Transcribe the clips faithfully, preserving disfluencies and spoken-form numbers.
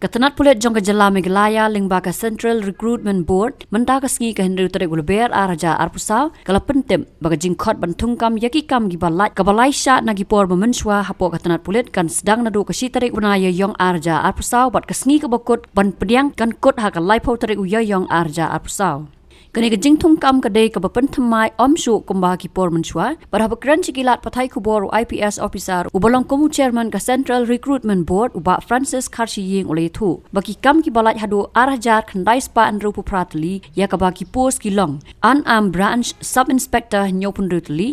Ka tnat pulit jong ka jylla Meghalaya lyngba ka Central Recruitment Board mynta ka sngi ka hynriew tarik u Lber ar hajar arphew saw ka la pyntip ba ka jingkhot ban thungkam ïa ki kam kiba lait kaba lai shah na ki por ba mynshuwa hapoh ka tnat pulit kan sdang naduh ka shi tarik u bnai Ïaïong ar hajar arphew saw bad ka sngi kaba kut ban pdiang kan kut ha ka laiphew tarik u Ïaïong ar hajar arphew saw. Kane ka jingthungkam ka dei kaba pynthymmai ym shuh kumba ha ki por mynshuwa. Bad haba kren sha ki lad pathai khubor u IPS officer uba long kum u chairman ka Central Recruitment Board u Bah Francis Kharshaiing u la ïathuh ba ki kam kiba lait haduh ar hajar khyndai spah hynriewphew phra tylli ïa kaba ki post ki long: Unarmed Branch Sub Inspector hynñiewphew hynriew tylli,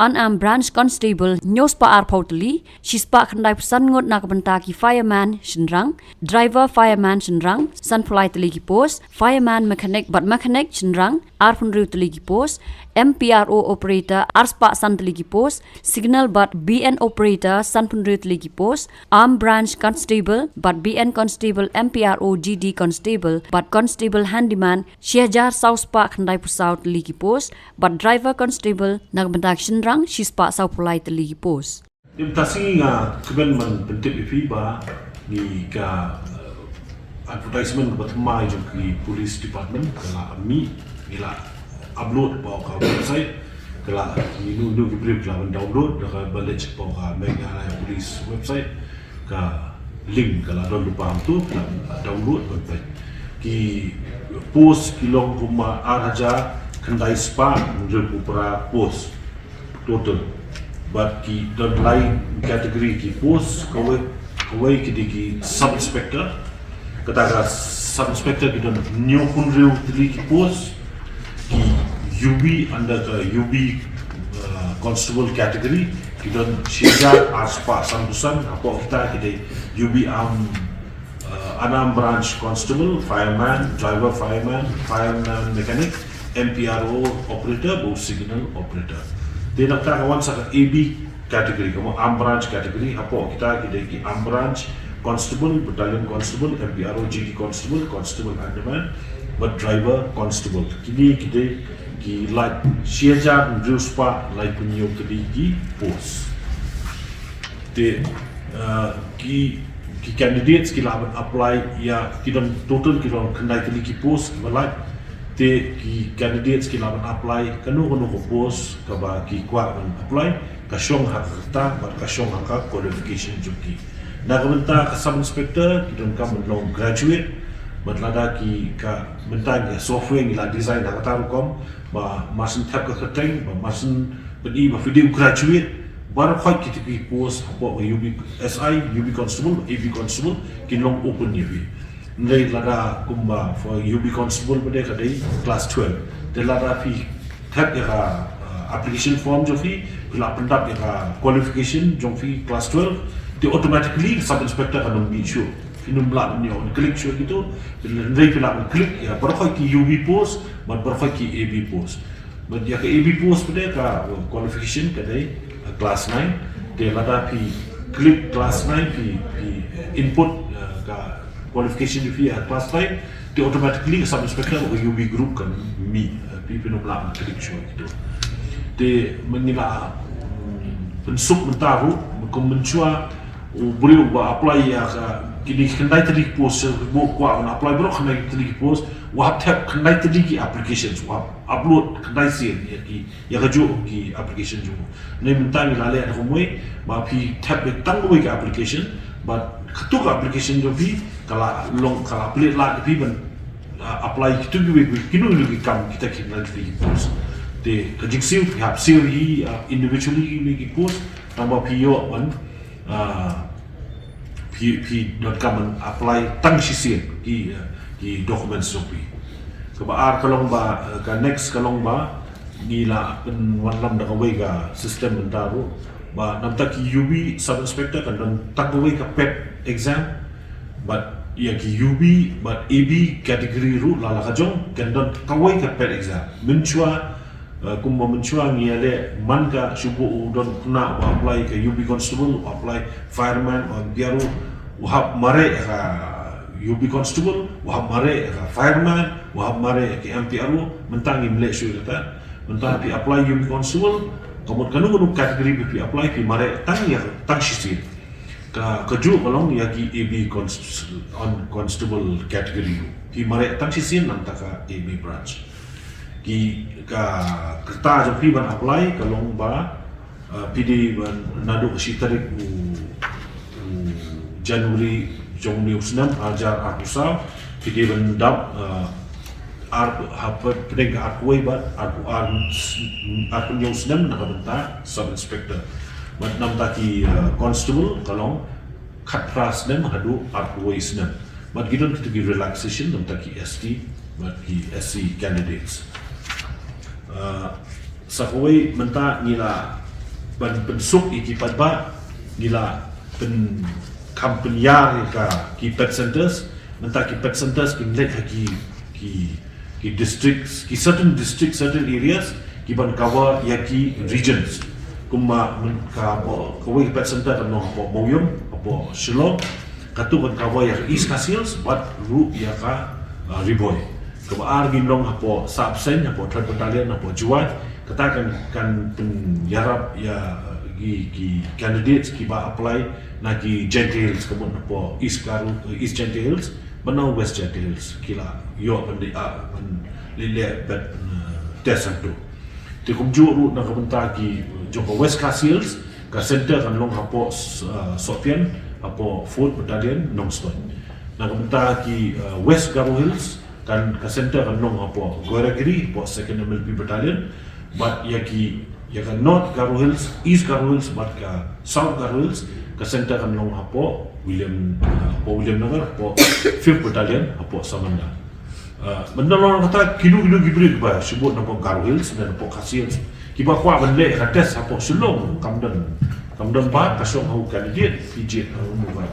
Unarmed Branch Constable hynñiew spah arphew tylli, shi spah khyndaiphew san ngut na ka bynta ki fireman shynrang, driver fireman shynrang sanphew lai tylli ki post, fireman mechanic bad mechanic shynrang arphew hynriew tylli ki post, MPRO operator ar spah san tylli ki post, signal bad BN operator sanphew hynriew tylli ki post, Armed Branch Constable bad BN Constable, MPRO GD Constable bad Constable Handyman shi hajar saw spah khyndaiphew saw tylli ki post, bad driver constable na ka bynta ki shynrang shi spah sawphew lai tylli ki post. Te mynta sngi nga kmen ban pyntip ïa phi ba ngi ka, eh, advertisement kaba thymmai jong ki police department ka la mih, ngi la upload hapoh ka website, ka la, ïa kino kino ki briew ki lah ban download, da kaba leit hapoh ka Meghalaya Police website, ka link ka la don lypa hangto, ki lah ban download ban peit. Ki post ki long kumba ar hajar khyndai spah hynriewphew phra post total. Bad ki don lai category ki post, kawei, kawei ki dei ki sub inspector. Kata ka sub inspector ki don hynñiewphew hynriew tylli ki post. Ki UB, under ka UB, uh, constable category, ki don shi hajar ar spah sanphew san. Hapoh kita ki dei UB armed, uh, unarmed branch constable, fireman, driver fireman, fireman mechanic, MPRO operator bad signal operator. Te na kata ka wan sha ka AB category, ka mut armed branch category, hapoh kita ki dei ki armed branch constable, battalion constable, MPRO GD constable, constable handyman bad driver constable. Kine ki dei ki lait shi hajar hynriew spah laiphew hynñiew tylli ki post. Te, uh, ki, ki candidates ki lah ban apply ïa, ki don total ki long khyndai tylli ki post kiba lait. Te ki candidates ki lah ban apply kano kano ka post kaba ki kwah ban apply, ka shong ha ka rta bad ka shong ha ka qualification jong ki. Na ka bynta ka sub inspector ki donkam ban long graduate, bad lada ki, ka bynta ka software ngi la design ha kata rukom ba mar syn thep ka kyrteng, ba mar syn pyni ba phi dei u graduate, baroh khoit kita ki post hapoh ka UB SI, UB constable, AB constable, kin long open ïa phi. Hynrei lada kumba for UB constable ba dei ka dei class twelve. Te lada phi thep ïa ka, uh, application form jong phi, phi la pyndap ïa ka qualification jong phi class twelve, te automatically sub inspector kan ym mih shuh. Phin ym lah ban ïoh ban click shuh kito. Hynrei phi lah ban click ïa baroh khoit ki UB post bad baroh khoit ki AB post. Bad ïa ka AB post pat ka, uh, qualification ka dei, uh, class nine. Te lada phi click class nine, phi, phi input, uh, ka qualification jong phi ha class nine, te automatically ka sub inspector ka UB group kan mih, uh, phi, phin ym lah ban click shuh kito. Te mynta ngi la, mm, pynsuk mynta ruh, kum mynshuwa u briew uba apply ïa ka, kine khyndai tylli ki post, u kwah ban apply baroh khyndai tylli ki post, u hap thep khyndai tylli ki applications, u hap upload khyndai sien ïa ki, ïa kajuh ki application jong u. Hynrei mynta ngi la leh da kumwei, ba phi thep beit tang kawei ka application, bad kato ka application jong phi ka la long, ka la pynleit lad ïa phi ban, uh, apply kito kiwei kiwei, kino kino ki kam, kita ki khyndai tylli ki post. Te ka jingsiew phi hap siew hi, uh, individually kiwei ki post, tang ba phi ïoh ban, ah, phi, phi donkam ban apply tang shisien ki, ah, ki documents jong phi. Kaba ar ka long ba, ah, ka next ka long ba ngi la pynwanlam da kawei ka system mynta ruh, ba namta ki UB sub inspector kan don tang kawei ka paid exam, bad ïa ki UB bad AB category ruh la la ka jong kan don kawei ka paid exam. Mynshuwa, uh, kumba mynshuwa ngi ïaleh, man ka shu buh u don khynnah uba apply ka UB constable, uba apply fireman, u MPRO, u hap mareh ka UB constable, u hap mareh ka fireman, u hap mareh ka MPRO, mynta ngim leh shuh kata. Mynta phi apply UB constable, ka mut kano kano category ba phi apply, phi mareh tang ïa, tang shisien. Ka, kajuh ka long ïa ki A B const-, on constable category. Phi mareh tang shisien namar ka A B branch. Ki, ka, ka rta jong phi ban apply ka long ba, uh, phi dei ban naduh ka shi tarik u, u January jong une u snem, hajar arphew saw, phi dei ban dap, uh, ar, ha, pdeng ka arphew wei bad arphew, ar, arphew hynñiew snem na ka bynta sub inspector. Bad namar ki, uh, constable ka long khatphra snem haduh arphew wei snem. Bad ki don kito ki relaxation namar ki S T bad ki S C candidates. Uh, sa kawei mynta ngi la ban pynsuk ïa ki paidbah, ngi la pyn, kham pynïar ïa ka ki pet centers, mynta ki pet centers kin leit ha ki, ki, ki districts, ki certain districts, certain areas, ki ban cover ïa ki regions. Kumba myn, ka, kawei ka pet center kan long hapoh Mawïong, hapoh Shillong, katu kan cover ïa ka East Khasi Hills bad ruh ïa ka, uh, Ri Bhoi. Kaba ar kin long hapoh Sahpseiñ, hapoh Third Battalion, hapoh Jowai. Kata kan, kan pynïarap ïa, uh, ki, ki candidates kiba apply na ki Jaintia Hills, ka mut hapoh East Garo, uh, East Jaintia Hills bad na West Jaintia Hills, ki la ïoh ban leh, ah, ban leh, leh pet, uh, test hangtu. Te kumjuh ruh na ka bynta ki, uh, jong ka West Khasi Hills, ka center kan long hapoh, uh, Sohpian, hapoh Fourth Battalion, Nongstoiñ. Na ka bynta ki, uh, West Garo Hills, kan, ka center kan long hapoh Goiragiri, hapoh Second M L P Battalion, bad ïa ki, ïa ka North Garo Hills, East Garo Hills, bad ka South Garo Hills, ka center kan long hapoh William, uh, hapoh Williamnagar, hapoh Fifth Battalion, hapoh Samanda. Uh, mynta long kata kino kino ki briew ba shibun napoh Garo Hills, napoh Khasi Hills, kiba kwah ban leh ka test hapoh Shillong, kam don, kam don ba ka shong ha u candidate, phi jied ha u ba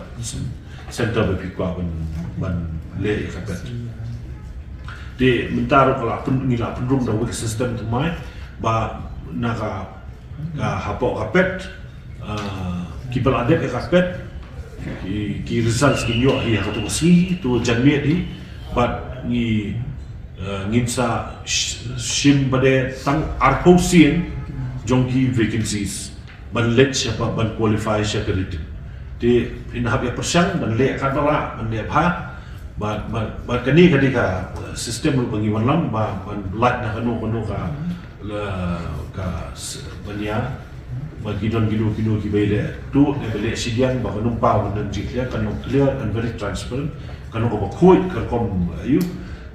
center ba phi kwah ban, ban leh ïa ka pet. Te mynta ruh ka la pyn, ngi la pynrung da wei ka system thymmai ba na ka, ka hapoh ka pet, ah, kiba la dep ïa ka pet, ki, ki results kin ïoh hi ha katu ka sngi, tu janmiet hi, bad ngi, ah, ngin sa sh-, shim bad tang arphew sien jong ki vacancies ban leit sha, ban qualify sha ka written. Te phin hap ïa pyrshang ban leh katba lah, ban leh bha. Bad, bad, bad kane ka dei ka, uh, system ruh ba ngi wanlam ba ban lait na kano kano ka, la, ka s-, ban ïa, ba ki don kino kino kiba ïaleh tuh ne ba leh shiliang, ba kan ym paw, ban don jingkhlaiñ, kan long clear and very transparent, kan long kaba khuid, kan kum, uh, ïa.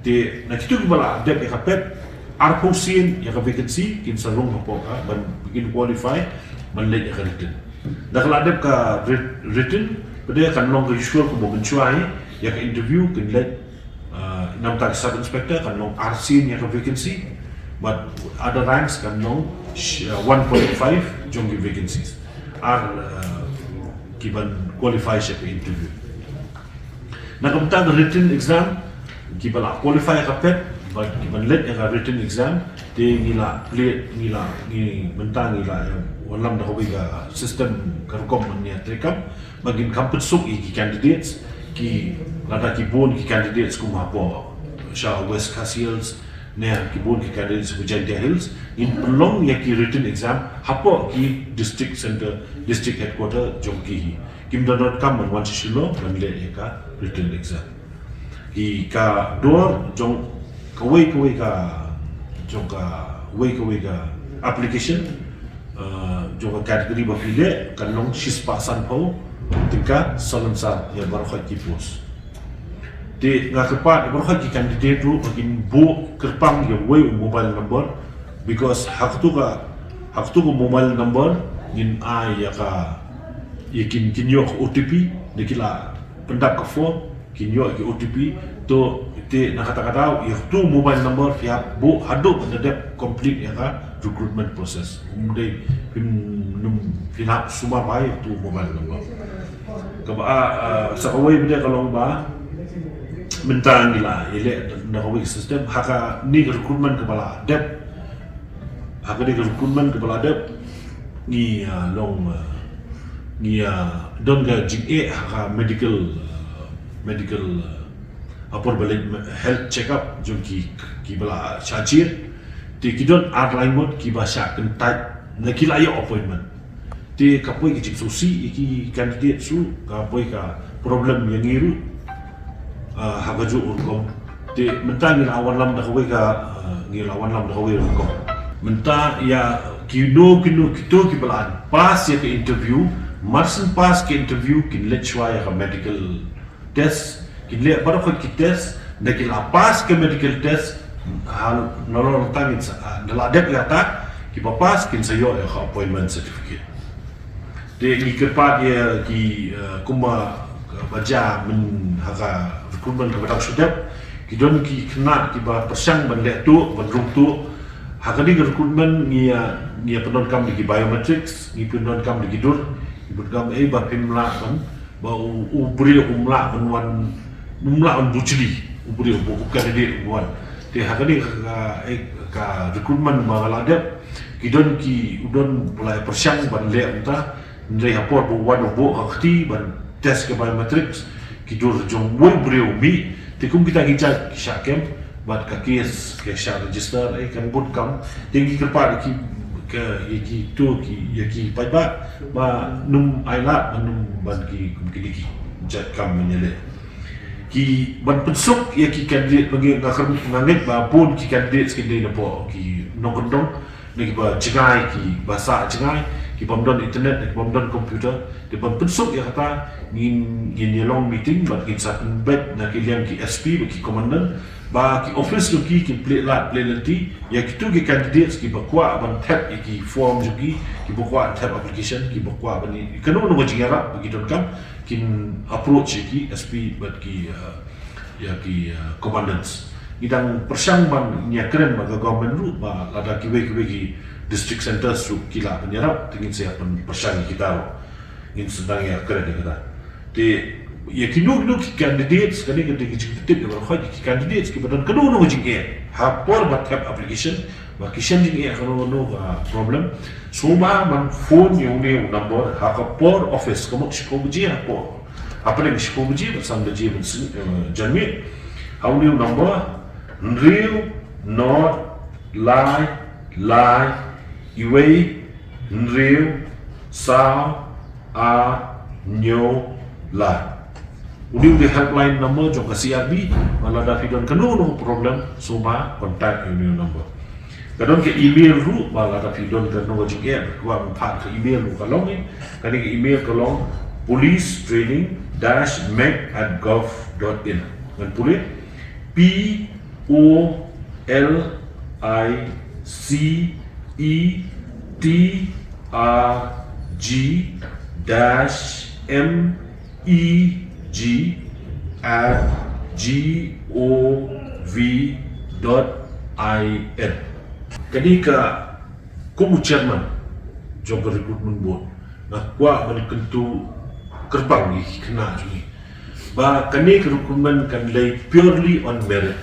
Te na kito kiba la dep ïa ka pet, arphew sien ïa ka vacancy kin sa rung hapoh ka ban kin qualify ban leit ïa ka written. Da ka la dep ka writ-, written, pat kan long ka usual kumba mynshuwa hi, ïa ka interview kin leit, uh, namar ka sub inspector kan long ar sien ïa ka vacancy, bad other ranks kan long sh-, uh, one point five jong ki vacancies. Ar, uh, ki ban qualify sha ka interview. Na ka bynta ka written exam, kiba la qualify ka pet, ba, kiban leit ïa ka written exam, te ngi la plie, ngi la, ngi mynta ngi la, eh, wanlam da kawei ka system ka rukom ban ïa treikam, ba ngin kham pynsuk ïa ki candidates, ki, lada ki bun ki candidates kum hapoh sha West Khasi Hills, ne ki bun ki candidates sha Jaintia Hills, ngin pynlong ïa ki written exam hapoh ki district center, district headquarter jong ki hi. Kim da donkam ban wan sha Shillong ban leh ïa ka written exam. Ki ka dor jong kawei kawei ka, jong kawei kawei ka application, uh, jong ka category ba phi leh kan long shispah sanphew tyngka, salonsar ïa baroh ki post. Te nga kyrpad ïa baroh ki candidate ruh ba kin buh kyrpang ïa uwei u mobile number, because ha katu ka, ha katu ka mobile number ngin ai ïa ka, ïa kin, kin ïoh O T P, ne ki la pyndap ka form, kin ïoh ki O T P, to, te na kata ka daw, ïa katu mobile number phi hap buh haduh ban da dep complete ïa ka recruitment process. Ym dei, phim, nym, phin hap sumar bha ïa katu mobile number. Kaba, ah, ah, sa kawei pat ka long ba mynta ngi la ïaleh da kawei ka system, ha kane ka recruitment kaba la dep, ha kane ka recruitment kaba la dep, ngi, ah, long, ah, ngi, ah, don ka jingeh ha ka medical, ah, medical, ah, ha por ba leit me-, health check up jong ki, kiba la shah jied. Te ki don ar lai ngut kiba shah kyntait, ne ki la ïoh appointment. Te ka poi ka jingsusi ïa ki candidate ruh, ka poi ka problem ïa ngi ruh. Ah, ha ka juh rukom. Te mynta ngi la wanlam da kawei ka, ah, ngi la wanlam da kawei rukom. Mynta ïa kino kino kito kiba la pass ïa ka interview, mar shen pass ka interview kin leit shuwa ïa ka medical test, kin leh baroh ki test, da ki la pass ka medical test, ha, nalor tang kin sa, ah, da la dep ïa kata, kiba pass kin sa ïoh ïa ka appointment certificate. Te ngi kyrpad ïa ki, eh, kumba, eh, ba jia myn ha ka recruitment kaba dang shu dep, ki don ki khynnah kiba pyrshang ban leh tuh, ban rung tuh. Ha kane ka recruitment ngi ïa, ngi ïa pyndonkam da ki biometrics, ngi pyndonkam da ki dur, ngi pyndonkam ei ba phim lah ban, ba u, u briew um lah ban wan, um lah ban bujli, u briew ba u candidate um wan. Te ha kane ka, ka, eh, ka recruitment ba nga la dep, ki don ki, u don ba la pyrshang ban leh mynta, hynrei ha por ba u wan u buh ha ka kti ban test ka biometrics, ki dur jong uwei u briew mih, te kum kita ki jait ki shah kem, bad ka case ka shah register, eh, kan bun kam, te ngi kyrpad ïa ki, ka, ïa kito ki, ïa ki paidbah, ba nym ailad, ba nym ban ki, kum kine ki jait kam ban ïaleh. Ki ban pynsuk ïa ki candidate, ba ngi, nga kyrmen, nga ngeit ba bun ki candidate kin dei na pdeng ki nongkyndong, na kiba jngai, kiba sah jngai, ki bym don internet, na ki bym don computer, te ban pynsuk ïa kata, ngin, ngin ïa long meeting, bad ngin sa pynbeit na ki liang ki S P, bad ki commandant, ba ki office jong ki kin plie lad, plie lynti, ïa kito ki candidates, kiba kwah ban thep ïa ki form jong ki, kiba kwah thep application, kiba kwah ban ïa, kano kano ka jingïarap, ba ki donkam, kin approach ïa ki S P, bad ki, uh, ïa ki, uh, commandants. Ngi dang pyrshang ban ïa kren bad ka government ruh ba lada kiwei kiwei ki district centres ruh ki lah ban ïarap, te ngin sa ïa pyrshang ïa kita ruh. Ngin sa dang ïa kren ïa kita. Te ïa kino kino ki candidates, kane ka dei ka jingtip ïa baroh ki candidates kiba don kano kano ka jingeh ha por ba thep application, ba ki shem jingeh kano kano ka problem. Sngewbha ban phone ïa une u number ha ka por office, ka mut shiphew baje ha por. Hapdeng shiphew baje bad san baje mynsngi, eh, janmiet. Ha une u number, hynriew nod lai lai iwei hynriew saw ar hynñiew lai. Une u dei helpline number jong ka C R B, ba lada phi don kano kano problem, sngewbha contact ïa une u number. Ka don ka email ruh, ba lada phi don kano ka jingeh, ba kwah ban phah ka email ruh ka long, eh. Kane ka email ka long police training dash mec at gov dot in. Ngan pule, P O L I C E T R G dash M E G at G O V dot I N. Kane ka, kum u chairman jong ka recruitment board, nga kwah ban kyntu kyrpang ïa ki khynnah jong ngi ba kane ka recruitment kan leit purely on merit.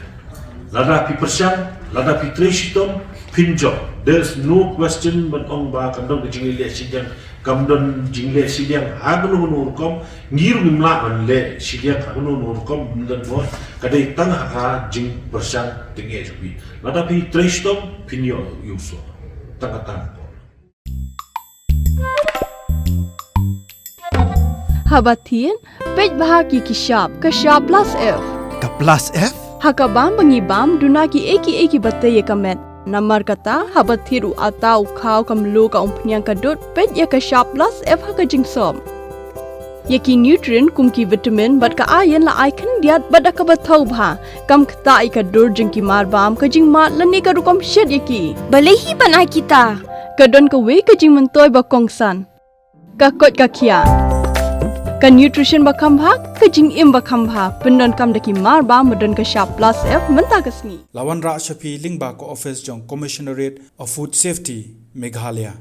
Lada phi pyrshang, lada phi trei shitom, phin jop. There's no question ban ong ba kan don ka jingleh shiliang, kam don jingleh shiliang ha kano kano rukom, ngi ruh ngim lah ban leh shiliang ha kano kano rukom, ym don mo, ka dei tang ha ka jingpyrshang tyngeh jong phi. Lada phi trei shitom, phin ïoh ïa u soh. Tang kata. Haba thied, peit bha ïa ki shap, ka shap plus F. Ka plus F? Ha ka bam ba ngi bam, duna kiei kiei kiba tei ïa ka met. Namar kata, haba thied u atta, u khaw, ka mluh, ka umphniang, ka dud, peit ïa ka shap plus F ha ka jingsop. Ïa ki nutrient kum ki vitamin bad ka iron la ai khyndiat bad da kaba thaw bha. Kam ktah ïa ka dur jong ki marbam, ka jingmad lane ka rukom shet ïa ki. Balei hi ban ai kita? Ka don kawei ka jingmyntoi ba kongsan. Ka koit ka khiah. Ka nutrition ba kham bha, ka jingim ba kham bha. Pyndonkam da ki marbam ba don ka shap plus F mynta ka sngi. La wanrah sha phi lyngba ka office jong Commissionerate of Food Safety, Meghalaya.